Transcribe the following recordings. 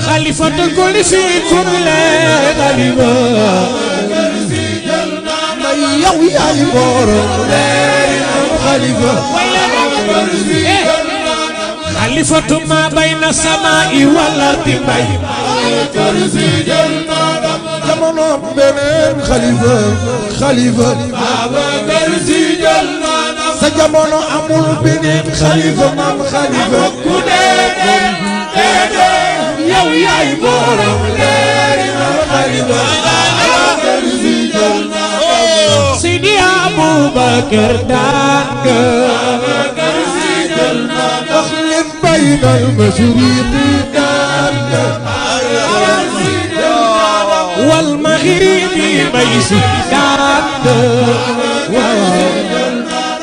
خليفة كل في كل خليفة yow yaay borom خليفة خليفة ما بين السماء والأرض باي jamono beneen خليفة sa jamono amul beneen خليفة maam خليفة ku dee yow yaay borom leeri maam خليفة Sidi Abubakar daan أخلف بين المشرق والمغرب بيسي دان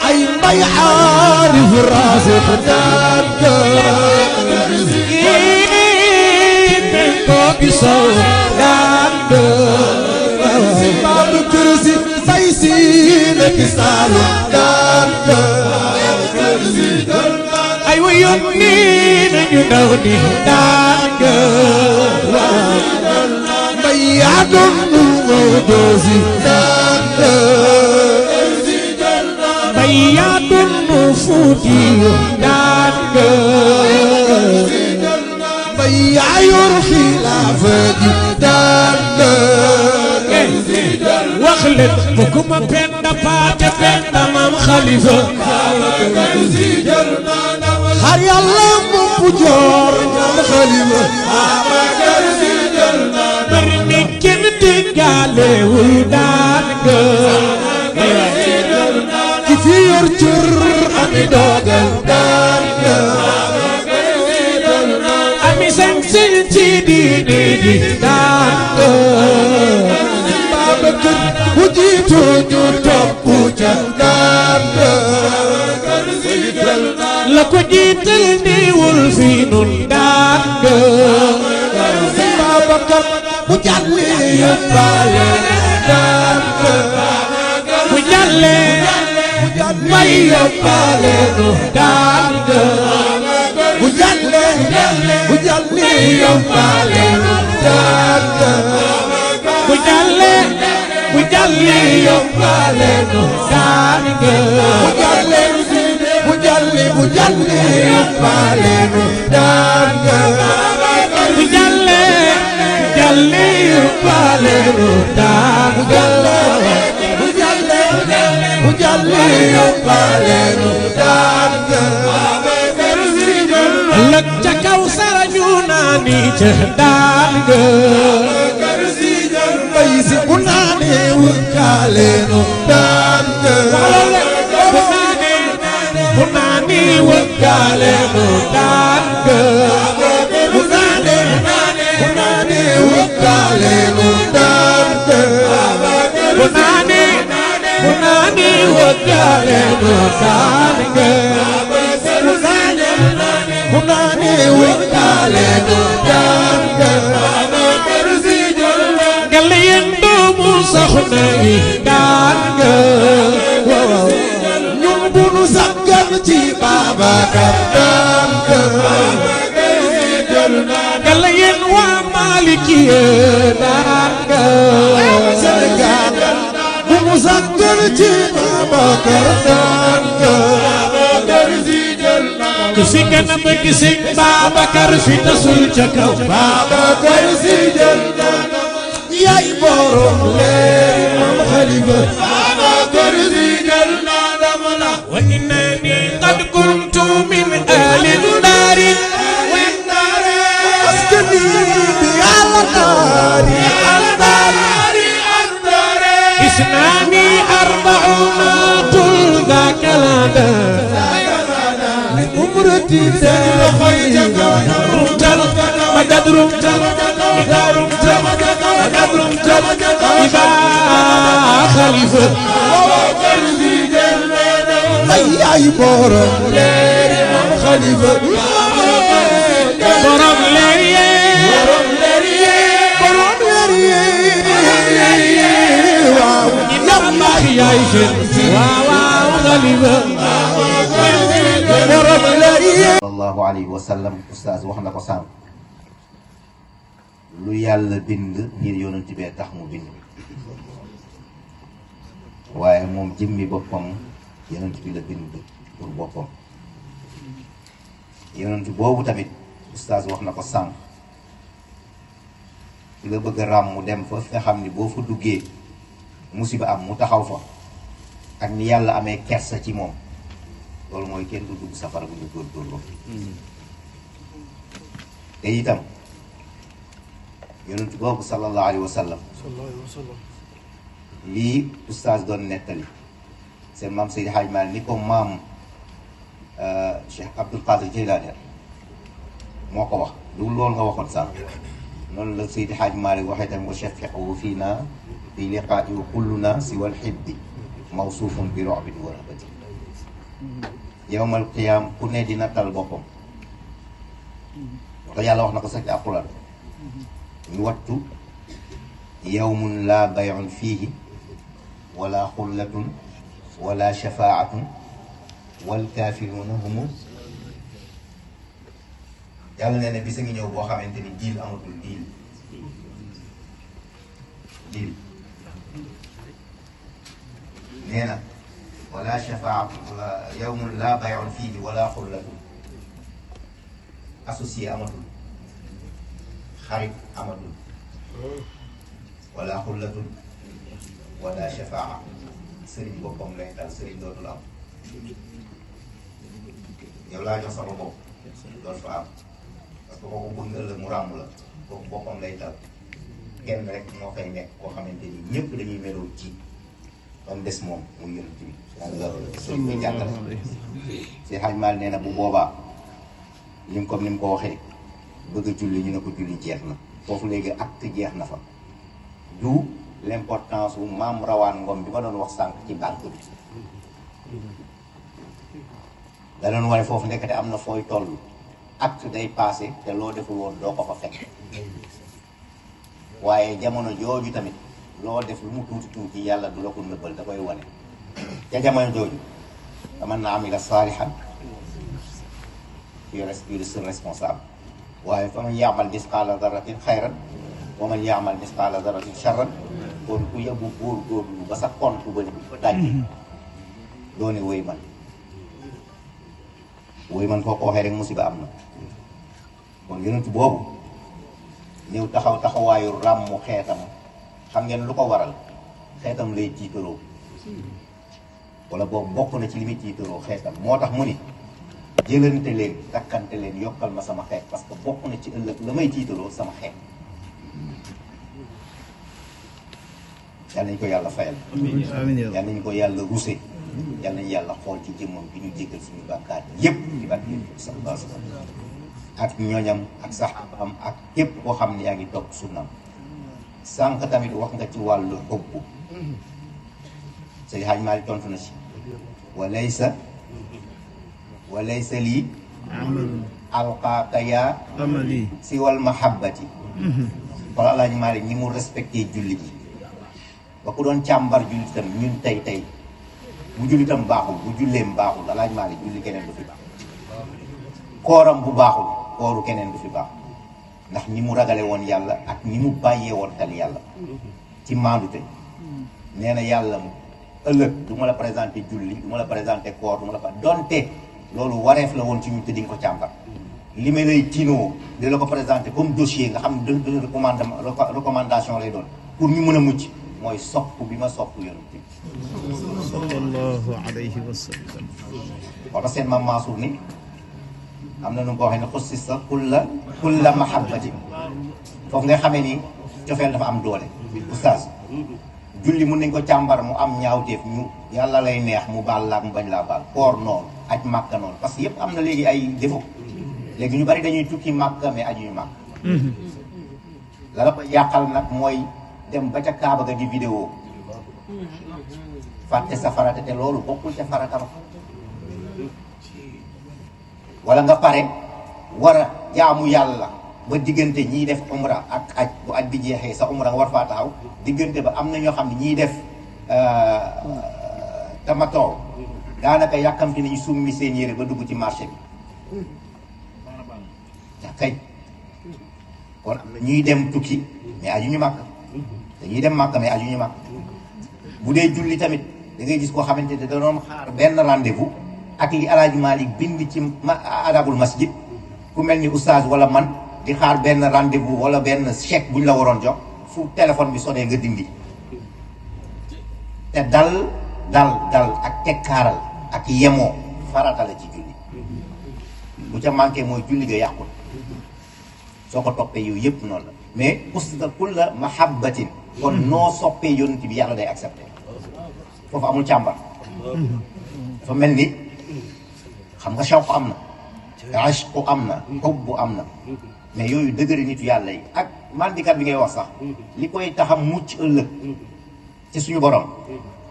أي ما يعرف راسك دان بنكو بيسو دان باب كرسي فايسينك سالو دان أيوة يمنين يدوني دان بيعد النودوزي دان بيات النفوتي دان بيع يرخي لافدي دان واخلد بكم بين بات بين مام خليفة خار يالله مبجور مام خليفة برني كنت قالي ودان كثير جر أمي دوغل دان أمي سنسل تديني دان بابكر وجيتو جوتو جدان لكو جيتلني والفين دان بابكر وجالي يبالي دان وجالي ما يبالي دان وجالي يبالي دان وجالي يبالي دان وجالي يبالي دان وجالي يبالي دان وجالي يبالي دان لك كوثر جناني جهدان بيسي بناني وكالينو دان بناني وكالينو دان بناني وكالينو دان بناني وكالينو دان بناني وكالينو دان قال يندوم صخني دان ñun bu nu sàggan ci Babacar daan قال ين ومالكي دان Sénégal bu nu sàggan ci Babacar daan كسي كان بكسي بابكر في تسول جكاو Babacar Si jël yaay borom leeri Maam Khalifa Babacar Si jël وإنني قد كنت من أهل النار askani bi Yàlla naari إسناني 40 طول ذاك الهدى umrati رمتل مدد رمتل إذا رمتل مدد رمتل إذا خليفة ay yaay borom leeri Maam Khalifa borom leer waaw ñi nam baax yaay seen waaw Khalifa borom leeri sallallahu alayhi wa sallam oustaz wax na ko sànq lu yàlla bind ngir yonent bee tax mu bind waaye moom jëmmi boppam yonent bi la bind pour boppam. yonent boobu tamit oustaz wax na ko sànq ki la bëgg a ràmm mu dem fa nga xam ni boo fa duggee musiba am mu taxaw fa ak ni yàlla amee kersa ci moom loolu mooy kenn du dugg safara bu ñu góorgóorloo te itam yonent boobu sallallahu alayhi wa sallam lii oustaz doon nettali seen maam Seydi Hadj Malick ni ko maam Cheikh Abdul Qadir Jilani moo ko wax lu loolu nga waxoon sànq noonu la Seydi Hadj Malick waxee tamit wa shafi'u fiina fi liqaati wa kulluna siwa alxibbi mawsuufun bi ru'bin wa rahbati yawmal qiyaam ku ne dina tal boppam te yàlla wax na ko sax ci alquran ñu wattu yawmun laa bay'un fiihi wala xullatun wala shafaatun wal kaafiruuna humu yàlla nee na bis a ngi ñëw boo xamante ni diil amatul diil nee na wala shafaatun wala yawmun laa bay'un fiihi wala xullatun associé amatul xarit amatul wala xullatun wala shafaa sëriñ boppam lay dal sëriñ dootul am yow laa jox sama bopp dootu fa am parce que kooku bëgg ëllëg mu ràmm la kooku boppam lay dal kenn rek moo fay nekk koo xamante ni ñëpp dañuy meloo ci ba mu des moom muy yonent bi sëriñ bi jàngale si Hadj Mal nee na bu boobaa lim comme ni mu ko waxee bëgg a julli ñu ne ko julli jeex na foofu léegi acte jeex na fa du l'importance wu maam rawaan ngom bi ma doon wax sànq ci banque bi da doon wane foofu ndekete am na fooy toll acte day passé te loo deful woon doo ko fa fekk waaye jamono jooju tamit loo def lu mu tuuti tuuti yàlla du la ko nëbbal da koy wane ca jamono jooju dama na amila saalihan yu sur responsable waaye fa man yaamal misqaala daratin xayran wa man yaamal misqaala daratin charran kon ku yebbu góorgóorlu ba sa compte ba ni daj doone wéy man foo ko waxee rek musiba am na kon yonent boobu ñëw taxawaayu ràmmu xeetam xam ngeen lu ko waral xeetam lay tiitaroo wala boobu bokk na ci li muy tiitaroo xeetam moo tax mu ni jëlante leen takkante leen yokkal ma sama xeet parce que bokk na ci ëllëg la may tiitaroo sama xeet yal nañu ko yàlla fayal yal nañu ko yàlla ruse yal nañu yàlla xool ci jëmmam bi ñu jéggal suñu bàkkaat yépp ci barke sallallahu alayhi wa sallam ak ñooñam ak saxaabam ak képp koo xam ne yaa ngi topp sunnam sànq tamit wax nga ci wàllu xubbu Seydi Hadj Malick tontu na ci wa laysa lii alqaaka yaa si wal mahabbati wala Alaaji Malick ñi mu respecté julli ji ba ku doon càmbar jullitam ñun tey bu jullitam baaxul bu julleem baaxul Alaaji Malick julli keneen du fi baax kooram bu baaxul kooru keneen du fi baax ndax ñi mu ragale woon yàlla ak ñi mu bàyyee woon xel yàlla ci maandute nee na yàlla ëllëg du ma la présenté julli du ma la présenté koor du ma la fa donte loolu wareef la woon ci ñu te di nga ko càmbar li ma lay tinoo di la ko présenté comme dossier nga xam ne recommandation lay doon pour ñu mën a mucc mooy sopp bi ma sopp yonent bi sallallahu alayhi wa sallam moo tax seen maam Mansour ni am na nu ko waxee ne xussisa kulla mahabbati foofu nga xamee ni cofeel dafa am doole oustaz julli mun nañ ko càmbar mu am ñaawteef ñu yàlla lay neex mu baal laa mu bañ laa baal koor noonu aj màkka noonu parce que yëpp am na léegi ay défaut léegi ñu bari dañuy tukki màkka mais aju ñu màkk la la ko yàqal nag mooy dem ba ca kaaba ga di vidéo fàtte sa farata te loolu bokkul ca farata ba wala nga pare war a jaamu yàlla ba diggante ñiy def umra ak aj bu aj bi jeexee sa umra nga war faa taxaw diggante ba am na ñoo xam ne ñiy def tamatoo daanaka yàkkamti nañu summi seen yére ba dugg ci marché bi kay kon am na ñuy dem tukki mais aju ñu màkk dañuy dem màkk mais aju ñu màkk bu dee julli tamit da ngay gis koo xamante ne da doon xaar benn rendez-vous ak li Alaaji Malik bind ci adabul masjid ku mel ni oustaz wala man di xaar benn rendez-vous wala benn chèque bu ñu la waroon jox fu téléphone bi sonné nga dindi te dal ak tekkaaral ak yemoo farata la ci julli bu ca manqué mooy julli ga yàqul soo ko toppee yooyu yëpp noonu la mais usda kulla mahabbatin kon noo soppee yonent bi yàlla day accepté foofu amul càmbar dafa mel ni xam nga shawq am na ashqu am na xubbu am na mais yooyu dëgëri nitu yàlla yi ak mandikat bi ngay wax sax li koy taxam mucc ëllëg ci suñu borom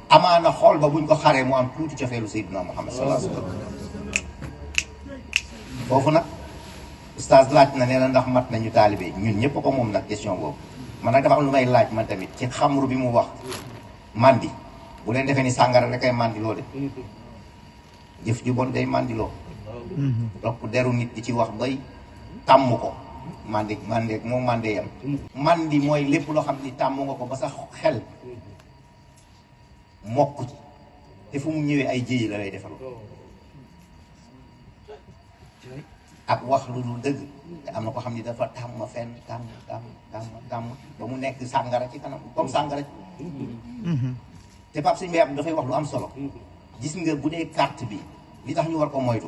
amaana xool ba buñ ko xaree mu am tuuti cofeelu Seydina Muhammad sallallahu alayhi wa sallam foofu nag oustaz laaj na nee na ndax mat nañu taalibe ñun ñëpp ko moom nag question boobu man nag dafa am lu may laaj man tamit ci xamru bi mu wax mandi bu leen defee ni sàngara rek ay mandiloo de jëf ju bon day mandiloo topp deru nit di ci wax bay tàmm ko mandi moom mandee yam mandi mooy lépp loo xam ni tàmm nga ko ba sax xel mokk ci te fu mu ñëwee ay jéyi la lay defal ak wax lu dul dëgg te am na ko xam ni dafa tàmm fenn tàmm ba mu nekk sàngara ci kanam comme sàngara te Pape Sëñ Mbaye dafay wax lu am solo gis nga bu dee carte bi li tax ñu war ko moytu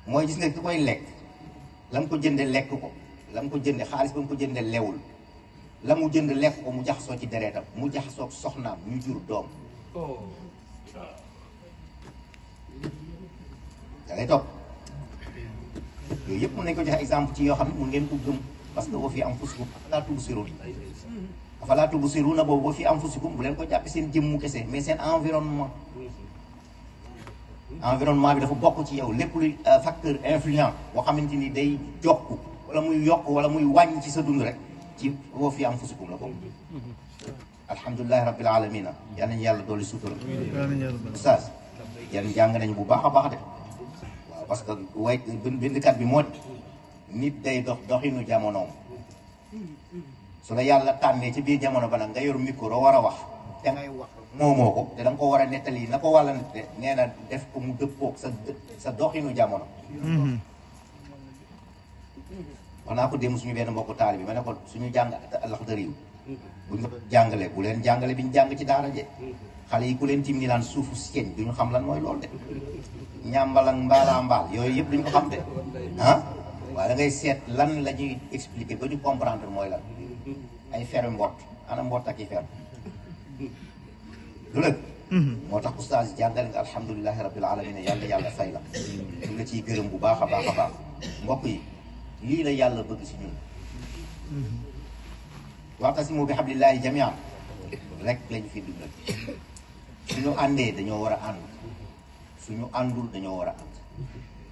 mooy gis nga ki koy lekk la mu ko jënde lekk ko la mu ko jënde xaalis ba mu ko jënde lewul la mu jënd lekk ko mu jaxasoo ci dereetam mu jaxasoo soxnaam ñu jur doom da lay topp yooyu yëpp mën nañ ko joxe exemple ci yoo xam ne mun ngeen ko gëm parce que wa fi anfusikum afalaa tubsiruun afalaa tubsiruun boobu wa fi anfusikum bu leen ko jàppe seen jëmmu kese mais seen environnement bi dafa bokk ci yow lépp luy facteur influent boo xamante ni day jokk wala muy yokk wala muy wàññi ci sa dund rek ci wa fi anfusikum la bokk alhamdulilahi rabbil alamina yal nañu yàlla dooli sutura oustaz yan jàng nañu bu baax a baax de waaw parce que way bindkat bi moo nit day dox doxinu jamonoom su la yàlla tànnee ci biir jamono ba nag nga yor micro war a wax te ngay wax moomoo ko te da nga ko war a nettali na ko wàlla nette nee na def ko mu dëppoog sa doxinu jamono wax naa ko démb suñu benn mbokku taali bi ma ne ko suñu jàng Laxdari buñ ko jàngale bu leen jàngale bi ñu jàng ci daara je xale yi ku leen tim ni naan suufu sieñ duñu xam lan mooy loolu de ñàmbal ak mbaalaa mbaal yooyu yëpp duñu ko xam de ah waaye da ngay seet lan la ñuy expliquer ba ñu comprendre mooy lan ay fer mbott ana mbott ak i fer lu lëg moo tax oustaz jàngale nga alhamdulilahi rabbil alamin yàlla fay la ñu la ciy gërëm bu baax a baax a baax mbokk yi lii la yàlla bëgg si ñun wa'tasimu bi hablillahi jami'an rek lañu fi dundal suñu àndee dañoo war a ànd suñu àndul dañoo war a ànd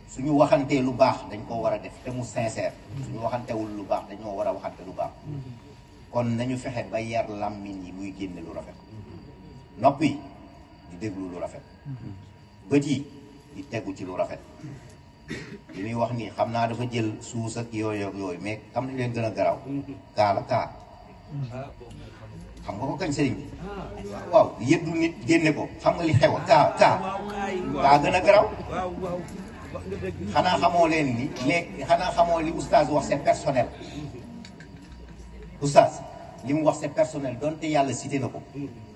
suñu waxantee lu baax dañ koo war a def te mu sincère suñu waxantewul lu baax dañoo war a waxante lu baax kon nañu fexe ba yar làmmiñ yi muy génne lu rafet nopp yi di déglu lu rafet bët yi di tegu ci lu rafet li muy wax nii xam naa dafa jël suus ak yooyu mais am na leen gën a garaaw kaa la kaa xam nga ko kañ sëriñ bi waaw yëddu nit génne ko xam nga li xew kaa gën a garaaw xanaa xamoo leen ni léegi xanaa xamoo li oustaz wax c'est personnel oustaz li mu wax c'est personnel donte yàlla cité na ko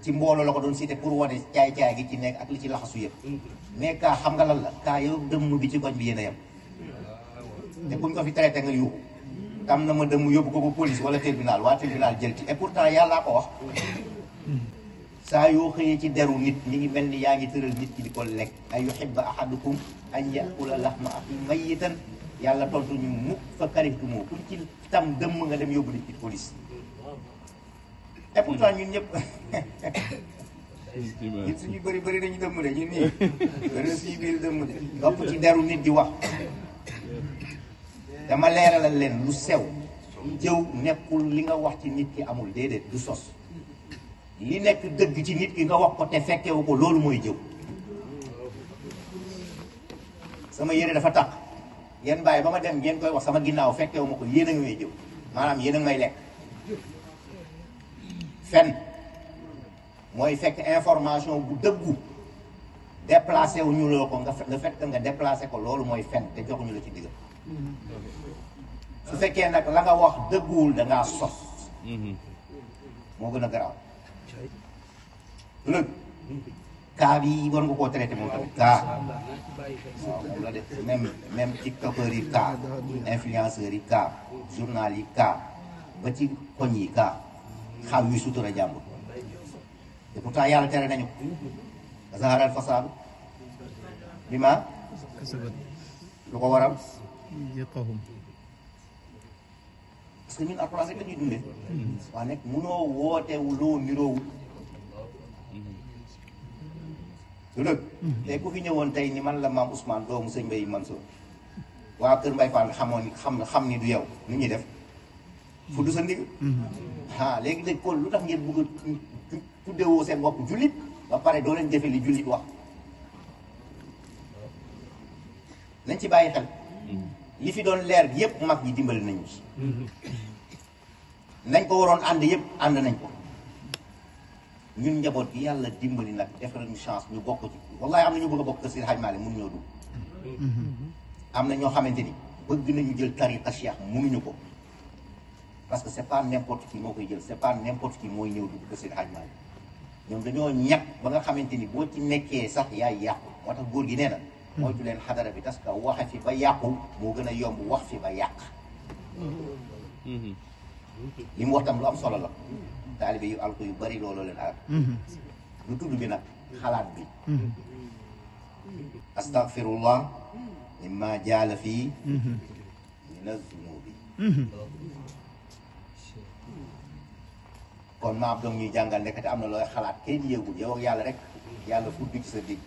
ci mbooloo la ko doon cité pour wane caay-caay gi ci nekk ak li ci laxasu yëpp mais kaa xam nga lan la kaa yow dëmm bi ci koñ bi yéen a yem te buñ ko fi traité nga yuuxu tam na ma dëmm yóbbu ko police wala tribunal waa tribunal jël ci et pourtant yàllaa ko wax saa yoo xëyee ci deru nit ñi ngi mel ni yaa ngi tëral nit ki di ko lekk ay yuhibba ahadukum an yakula lahma axi mayitan yàlla tontu ñu mukk fa karihtumu kuñ ci tam dëmm nga dem yóbbu nit ci police et pourtant ñun ñëpp ñun suñu bëri dañu dëmm de ñun nii bëri na suñu biir dëmm de topp ci deru nit di wax dama leeralal leen lu sew jëw nekkul li nga wax ci nit ki amul déedéet du sos li nekk dëgg ci nit ki nga wax ko te fekkewu ko loolu mooy jëw sama yére dafa tàq ngeen bàyyi ba ma dem ngeen koy wax sama ginnaaw fekkewu ma ko yéen a ngi may jëw maanaam yéen a ngi may lekk. fen mooy fekk information bu dëggu déplacé wu ñu la ko nga fekk nga déplacé ko loolu mooy fen te joxuñu la ci digg su fekkee nag la nga wax dëgguwul da ngaa sos moo gën a garaaw lëg cas bi war nga koo traité moom tamit cas waaw moom la def même tiktokeur yi cas influenceurs yi cas journal yi cas ba ci koñ yi cas xaw yi sutura jàmbur te pourtant yàlla tere nañu ko zaharal fasaadu bi ma lu ko waral parce que ñun alxuraan rek la ñuy dundee waa nekk munoo wootewu loo niroowul lu dëgg tey ku fi ñëwoon tey ni man la maam Ousmane doomu sëñ Mbaye Mansour waa kër Mbaye Fall xamoon ni xam ni du yow nu ñuy def fu du sa ndig léegi léegi kon lu tax ngeen bëgg a tuddewoo seen bopp jullit ba pare doo leen jëfe li jullit wax nañ ci bàyyi xel li fi doon leer yépp mag ñi dimbali nañu ci nañ ko waroon ànd yépp ànd nañ ko ñun njaboot bi yàlla dimbali nag defal ñu chance ñu bokk ci wallahi am na ñu bëgg a bokk kër Seydi Hadji Malick mënuñoo dugg am na ñoo xamante ni bëgg nañu jël tariqa cheikh mënuñu ko parce que c'est pas n'importe qui moo koy jël c'est pas n'importe qui mooy ñëw dugg kër Seydi Hadji Malick ñoom dañoo ñàkk ba nga xamante ni boo ci nekkee sax yaay yàqu moo tax góor gi nee na moytu leen xadara bi parce que waxe fi ba yàqu moo gën a yomb wax fi ba yàq li mu wax tam lu am solo la taalibe yu alko yu bari looloo leen arab lu tudd bi nag xalaat bi astaghfirullah mimma jaala fii min az-zunubi kon maam doom ñuy jàngal nekkate am na looy xalaat kenn yëgul yow ak yàlla rek yàlla fudd ci sa dégg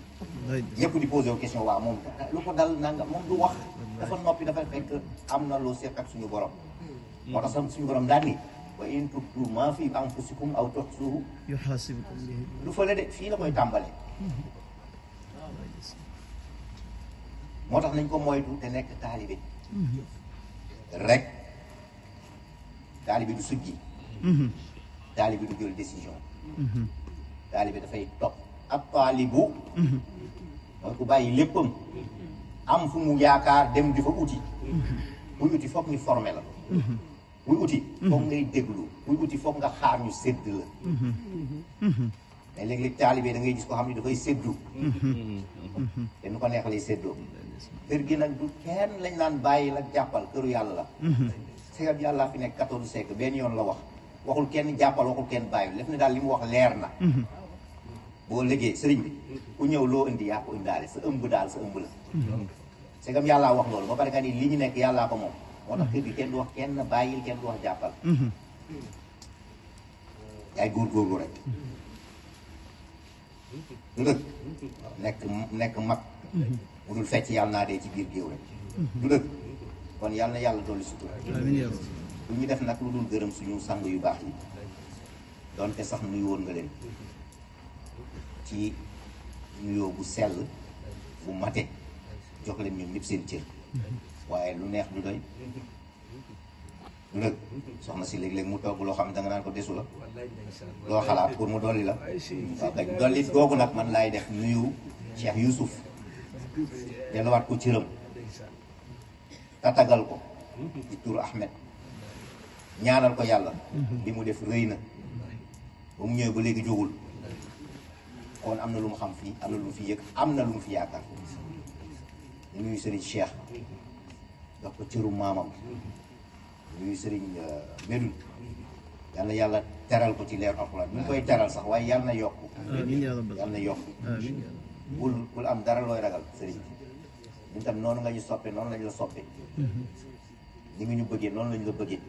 ñëpp di posé wu question waaw moom lu ko dal nanga moom du wax dafa noppi dafa fekk am na loo seq ak suñu borom moo tax suñu borom daal ni wa in tubdu maa fi anfusikum aw tuxsuhu yuhasibukum bihi lu fële de fii la koy tàmbalee moo tax nañ ko moytu te nekk taalibe rek taalibe du sujji taalibe du jël décision taalibe dafay topp ab taalibu mooy ku bàyyi léppam am fu mu yaakaar dem di fa uti buy uti foog ñu formé la buy uti foog ngay déglu buy uti foog nga xaar ñu sédd la mais léeg-léeg taalibe da ngay gis ko xam ne dafay séddu te nu ko neex lay séddoo kër gi nag du kenn lañ naan bàyyi la jàppal këru yàlla la segat yàlla fi nekk 14 siècle benn yoon la wax waxul kenn jàppal waxul kenn bàyyi def ne daal li mu wax leer na boo liggéey sëriñ bi ku ñëw loo indi yaa ko indaale sa ëmb daal sa ëmb la segam yàllaa wax loolu ba pare nga ni li ñu nekk yàllaa ko moom moo tax kër gi kenn du wax kenn bàyyil kenn du wax jàppal yaay góorgóorlu rek du dëgg nekk mag mu dul fecc yàlla naa dee ci biir géew rek du dëgg kon yàlla na yàlla dolli sutura lu ñu def nag lu dul gërëm suñu sang yu baax yi donte sax nuyu woon nga leen ci nuyoo bu sell bu mate jox leen ñoom ñëpp seen cër waaye lu neex du doy du dëgg soxna si léeg-léeg mu togg loo xam ne danga naan ko desu la loo xalaat pour mu dolli la waaw kay dolli googu nag man laay def nuyu Cheikh Youssouf delluwaat ko cëram tatagal ko di turu Ahmed ñaanal ko yàlla li mu def rëy na ba mu ñëwee ba léegi jógul kon am na lu mu xam fii am na lu mu fi yëg am na lu mu fi yaakaar ñu nuyu Serigne Cheikh jox ko cëru maamam ñuy Serigne Medoune yal na yàlla teral ko ci leer alxuraan ñu ngi koy teral sax waaye yal na yokk yal na yokk bul am dara looy ragal Serigne ñun tam noonu nga ñu soppe noonu lañu la soppe ni nga ñu bëggee noonu lañu la bëggee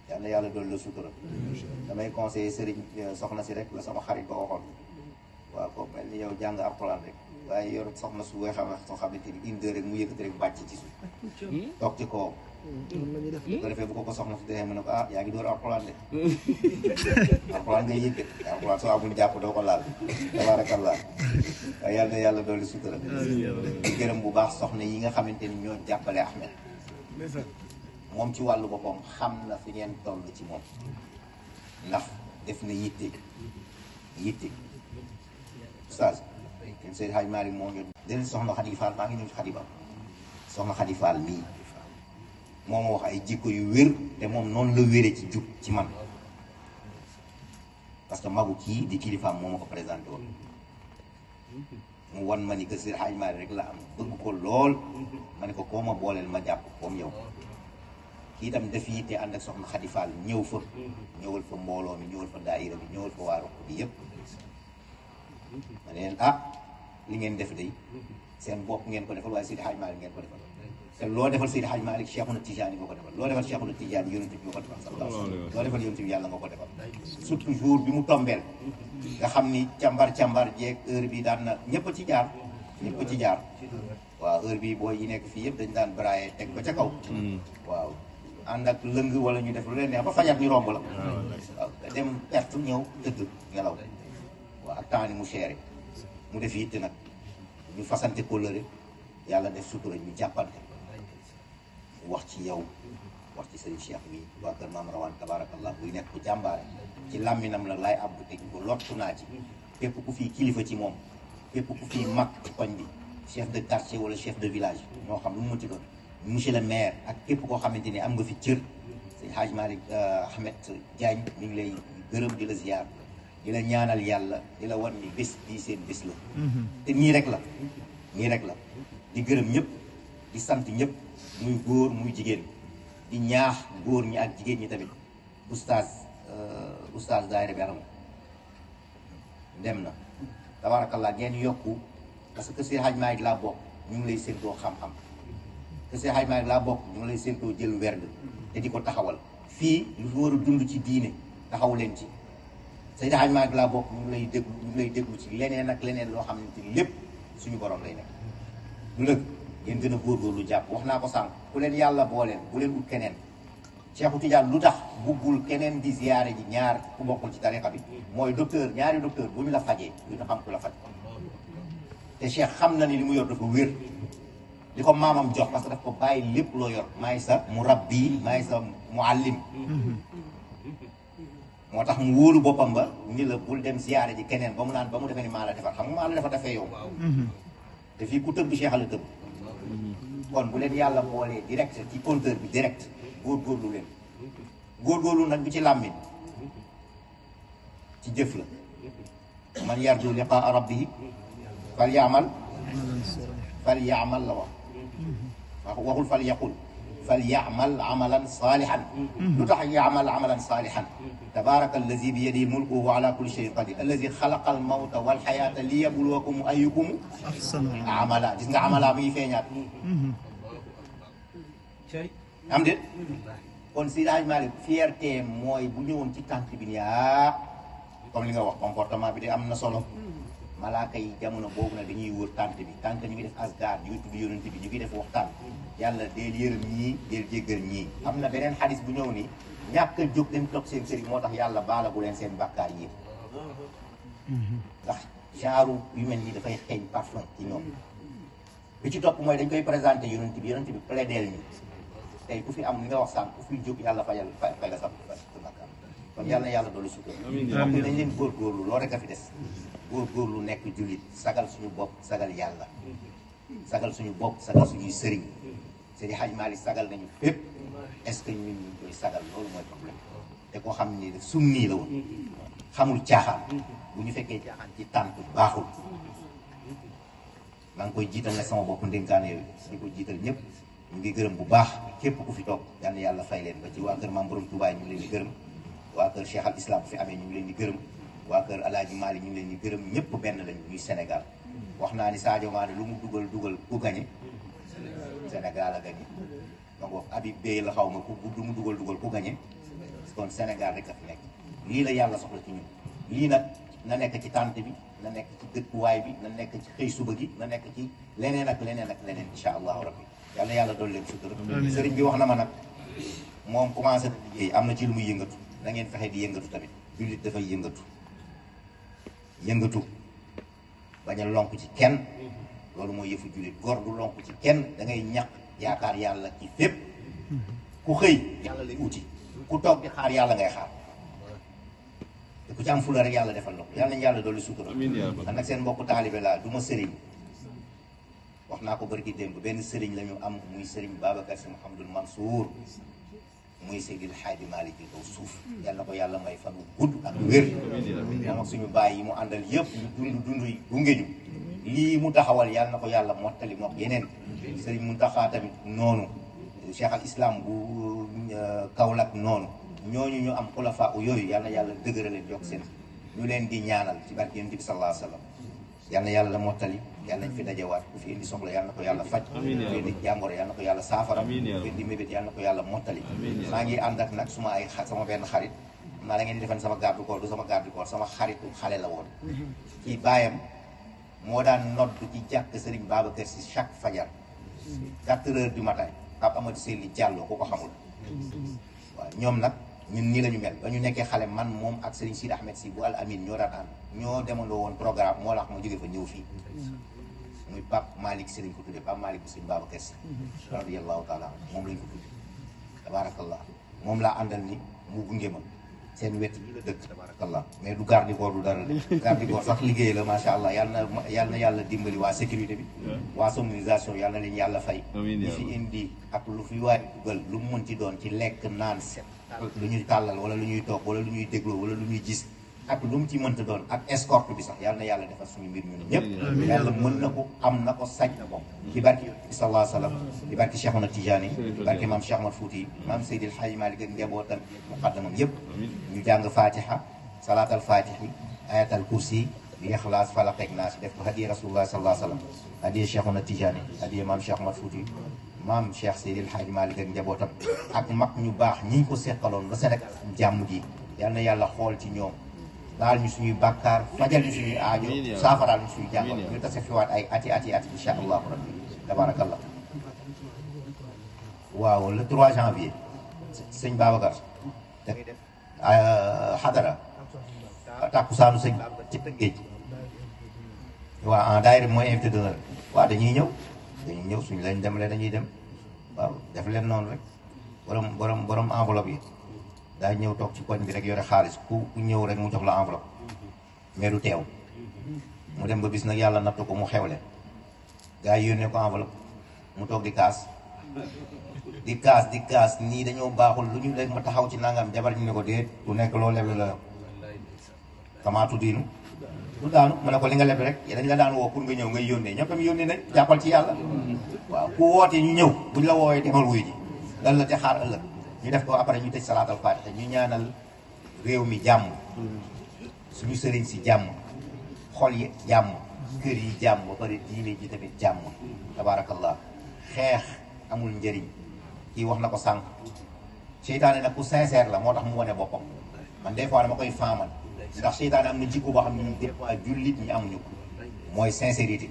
yal na yàlla doolu la sutura damay conseiller Serigne soxna si rek la sama xarit ba waxoon waaw ko mel ni yow jàng alxuraan rek waaye yor soxna su weex a weex soo xamante ni une heure rek mu yëkkati rek bàcc ci suuf toog ci kawam bu ko defee bu ko soxna su defee mu ne ko yaa ngi door alxuraan de alxuraan ngay yëg de alxuraan soo amul jàpp doo ko laal tabarakallah waaye yàlla na yàlla dooli sutura di gërëm bu baax soxna yi nga xamante ni ñoo jàppale Ahmed moom ci wàllu boppam xam na fi ngeen toll ci moom ndax def na yitte oustaz Seydi Hadj Malick moo ñu den soxna Khady Fall maa ngi ñëw ci Khady Ba soxna Khady Fall mii moo ma wax ay jikko yu wér te moom noonu la wéree ci jub ci man parce que magu kii di kilifaam moo ma ko présenté woon mu wan ma ni que Seydi Hadj Malick rek la am bëgg ko lool ma ne ko koo ma booleel ma jàpp comme yow kii itam def yitte ànd ak soxna Khady Fall ñëw fa ñëwal fa mbooloo mi ñëwal fa daayira bi ñëwal fa waa Roq bi yëpp ma ne leen li ngeen def day seen bopp ngeen ko defal waaye Seydi Hadj Malick ngeen ko defal te loo defal Seydi Hadj Malick Cheikhouna Tidiane nga ko defal loo defal Cheikhouna Tidiane yonent bi nga ko defal sallallahu alayhi wa sallam loo defal yonent bi yàlla nga ko defal surtout jour bi mu tombeel nga xam ni càmbar jeeg heure bi daan na ñëpp ci jaar waaw heure bi booy yi nekk fii yëpp dañ daan brailler teg ba ca kaw waaw ànd ak lëng wala ñu def lu leen neex ba fajar ñu romb la waaw dem perte ñëw tëdd ngelaw waaw ak temps ni mu chéré mu def yitte nag ñu fasante kóllëre yàlla def sutura ñu jàppante wax ci yow wax ci sëriñ Cheikh bi waa kër maam Rawaan tabarakallah buy nekk ku jàmbaare ci làmminam la laay abbu teg ko lottu naa ci képp ku fii kilifa ci moom képp ku fii mag ci koñ bi chef de quartier wala chef de village moo xam lu mu ci doon monsieur le maire ak képp koo xamante ni am nga fi cër sëñ Hadj Malick Ahmed Diagne mi ngi lay gërëm di la ziar di la ñaanal yàlla di la wan ni bés bii seen bés la te nii rek la di gërëm ñëpp di sant ñëpp muy góor muy jigéen di ñaax góor ñi ak jigéen ñi tamit oustaz daayira bi anam dem na tabarakallah ngeen yokku parce que Seydi Hadj Malick laa bokk ñu ngi lay séentoo xam-xam te Seydi Hadj Malick laa bokk ñu ngi lay séentoo jël werd te di ko taxawal fii lu fi war a dund ci diine taxaw leen ci Seydi Hadj Malick laa bokk ñu ngi lay déglu ci leneen ak leneen loo xam ne lépp suñu borom lay nekk lu dëgg ngeen gën a góorgóorlu jàpp wax naa ko sànq ku leen yàlla booleen bu leen ut keneen Cheikhu Tidiane lu tax buggul keneen di ziyaare ji ñaar ku bokkul ci tariqa bi mooy ñaari docteur bu ñu la fajee du ñu xam ku la faj te Cheikh xam na ni li mu yor dafa wér li ko maamam jox parce que daf ko bàyyi lépp loo yor maay sa murabbi maay sa muallim moo tax mu wóolu boppam ba ni la bul dem ziyaare ji keneen ba mu naan ba mu defee ni maa la defar xam nga maa la defar dafay yow te fii ku tëbb Cheikh la tëbb kon bu leen yàlla boolee direct ci compteur bi direct góorgóorlu leen góorgóorlu nag bi ci làmmiñ ci jëf la man yarju liqaa rabbihi fal yaamal la wax waxul fal yaqul fal yaamal amalan saalihan lu tax yaamal amalan saalihan tabaraka allazi bi yadihi mulku wa huwa ala kulli shay'in qadir allazi xalaqa al mawta wal xayata li yabluwakum ayyukum amala gis nga amala muy feeñaat am déet kon Seydi Hadj Malick fierté mooy bu ñëwoon ci tànk bi ni comme li nga wax comportement bi de am na solo malaaka yi jamono boobu nag dañuy wër tànt bi tànk ñu ngi def asgar ñu ngi tudd yonent bi ñu ngi def waxtaan yàlla deel yërëm ñii deel jéggal ñii am na beneen xadis bu ñëw ni ñàkk a jóg dem toog seen sëriñ moo tax yàlla baalagu leen seen bàkkaar yi ndax genre yu mel nii dafay xeeñ parfum ci ñoom bi ci topp mooy dañ koy présenté yonent bi plaideel ñi tey ku fi am li nga wax sànq ku fi jóg yàlla fay la sa bàkkaar kon yàlla na yàlla doolu sutura donc dañ leen góorgóorlu loo rek a fi des góorgóorlu nekk jullit sagal suñu bopp sagal yàlla sagal suñu bopp sagal suñuy sëriñ Seydi Hadj Malick sagal nañu fépp est-ce que ñun ñu koy sagal loolu mooy problème te koo xam ni sunni la woon xamul caaxaan bu ñu fekkee caaxaan ci tànk baaxul maa ngi koy jiital na sama bopp ndénkaan yooyu di ko jiital ñëpp ñu ngi gërëm bu baax képp ku fi toog yal na yàlla fay leen ba ci waa kër Maam Borom Touba ñu ngi leen di gërëm waa kër Cheikh al Islam bu fi amee ñu ngi leen di gërëm waa kër Alaaji Maalik ñu ngi leen di gërëm ñëpp benn lañu ñuy Sénégal wax naa ni Sadio Mané lu mu dugal ku gagné Sénégal a gagné donc Habib Beye la xaw ma ku lu mu dugal ku gagné kon Sénégal rek a fi nekk lii la yàlla soxla ci ñun lii nag na nekk ci tànt bi na nekk ci dëkkuwaay bi na nekk ci xëy suba gi na nekk ci leneen ak leneen ak leneen insha allahu rabbi yàlla yàlla dool leen sutura sëriñ bi wax na ma nag moom commencé na liggéey am na ci lu muy yëngatu na ngeen fexe di yëngatu tamit jullit dafay yëngatu bañ a lonk ci kenn loolu mooy yëfu jullit góor du lonk ci kenn da ngay ñaq yaakaar yàlla ci fépp ku xëy yàlla lay uti ku toog di xaar yàlla ngay xaar te ku ci am fula rek yàlla defal na ko yàlla nañu yàlla dolli sutura man nag seen mbokku taalibe laa du ma sëriñ wax naa ko barki démb benn sëriñ la ñu am muy sëriñ Babacar Si Mouhamadul Mansour muy Seydil Hadji Malick ci kaw suuf yàlla na ko yàlla may fan wu gudd ak wér moom ak suñu baay yi mu àndal yëpp ñu dund yi gunge ñu lii mu taxawal yàlla na ko yàlla mottali mook yeneen sëriñ Muntaxa tamit noonu Cheikh al Islam bu Kaolack noonu ñooñu ñu am xulafa yooyu yàlla na yàlla dëgëraleen yokk seen ñu leen di ñaanal ci barke Yonent bi sallallahu alayhi wa sallam yàlla na yàlla la mottali yàlla nañ fi dajewaat ku fi indi soxla yàlla na ko yàlla faj ku fi indi jàngoro yàlla na ko yàlla saafara ku fi indi mébét yàlla na ko yàlla mottali maa ngi ànd ak nag sama benn xarit xam naa la ngeen di defan sama garde corps du sama garde corps sama xaritu xale la woon ci baayam moo daan nodd ci jàkk Serigne Babacar Si chaque fajar 4 heures du matin Pape Amadou Seyli Diallo ku ko xamul waaw ñoom nag ñun nii la ñu mel ba ñu nekkee xale man moom ak Serigne Sidi Ahmed Si bu Al Amin ñoo daan ànd ñoo demandoo woon programme moo tax ma jóge fa ñëw fii muy Pape Malick Serigne ko tuddee Pape Malick bu Serigne Babacar Si radiyallahu taala moom lañ ko tuddee tabarakallah moom laa àndal ni mu gunge ma seen wet yi la dëkk tabarakallah mais du garde corps du dara garde corps sax liggéey la macha allah yàlla na yàlla dimbali waa sécurité bi waa sonorisation yàlla na leen yàlla fay lu fi indi ak lu fi waay dugal lu mu mën ci doon ci lekk naan set lu ñuy tàllal wala lu ñuy toog wala lu ñuy dégloo wala lu ñuy gis ak lu mu ci mënta doon ak escorte bi sax yàlla na yàlla defal suñu mbir ñun ñëpp yàlla mën na ko am na ko sañ na ko ci barki sallallahu alayhi wa sallam ci barki Cheikhuna Tidiane ci barki maam Cheikh Ahmad Fouti maam Seydil Hadji Malick ak njabootam muqaddamam yëpp ñu jàng fatiha salaatal fatihi ayatal kursi li ixlaas falaq ak naas def ko hadiya rasulullah sallallahu alayhi wa sallam hadiya Cheikhuna Tidiane hadiya maam Cheikh Ahmad Fouti maam Cheikh Seydil Hadji Malick ak njabootam ak mag ñu baax ñi ñu ko seqaloon ba Sénégal jàmm ji yàlla na yàlla xool ci ñoom daal ñu suñuy bàkkaar fajal ñu suñuy aajo saafaraal ñu suñuy jàngoro ñu tase fiwaat ay ati insha allahu rabbi tabarakallah waaw le 3 janvier sëñ Babacar da ngay def xadara takkusaanu sëñ Babacar ci Tëngéej waaw daayira mooy invité d'honneur waaw dañuy ñëw suñu lañ demlee dañuy dem waaw def leen noonu rek borom enveloppe yi daa ñëw toog ci koñ bi rek yore xaalis ku ñëw rek mu jox la enveloppe mais du teew mu dem ba bis nag yàlla nattu ko mu xewle gaa yi yónnee ko enveloppe mu toog di kaas nii dañoo baaxul lu ñu rek ma taxaw ci nangam jabar ñu ne ko déet ku nekk loo leble la kamaatu diinu du daanu mu ne ko li nga leble rek dañ la daan woo pour nga ñëw ngay yónnee ñoom tamit yónnee nañ jàppal ci yàlla waaw ku wootee ñu ñëw buñ la woowee demal wuy ji lan la te xaar ëllëg ñu def ko après ñu tëj salaatal faatiha ñu ñaanal réew mi jàmm suñu sëriñ si jàmm xol yi jàmm kër yi jàmm ba pare diine ji tamit jàmm tabaarakallah xeex amul njëriñ kii wax na ko sànq seytaane nag ku sincère la moo tax mu wane boppam man des fois dama koy faamal ndax seytaane am na jikko boo xam ne ñu des fois jullit ñi amuñu ko mooy sincérité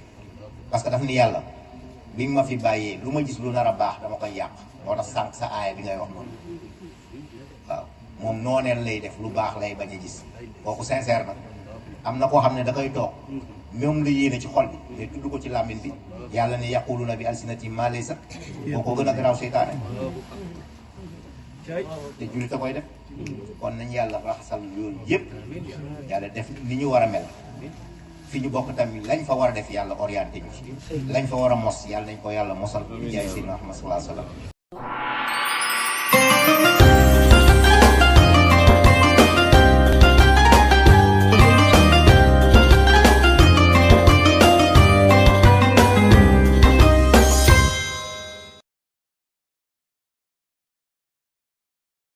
parce que daf ni yàlla bi nga ma fi bàyyee lu ma gis lu nar a baax dama koy yàq moo tax sànq sa aaya bi ngay wax noonu waaw moom nooneel lay def lu baax lay bañ a gis kooku sincère nag am na koo xam ne da koy toog moom la yéene ci xol bi mais tudd ko ci làmmiñ bi yàlla ne yaquluna bi alsinati ma laysa koo gën a garaaw seytaane te jullit a koy def kon nañ yàlla raxasal yooyu yëpp yàlla def ni ñu war a mel fi ñu bokk tamit lañ fa war a def yàlla orienté ñu ci lañ fa war a mos yàlla nañ ko yàlla mosal jaay Seydina Muhammad sallallahu alayhi wa sallam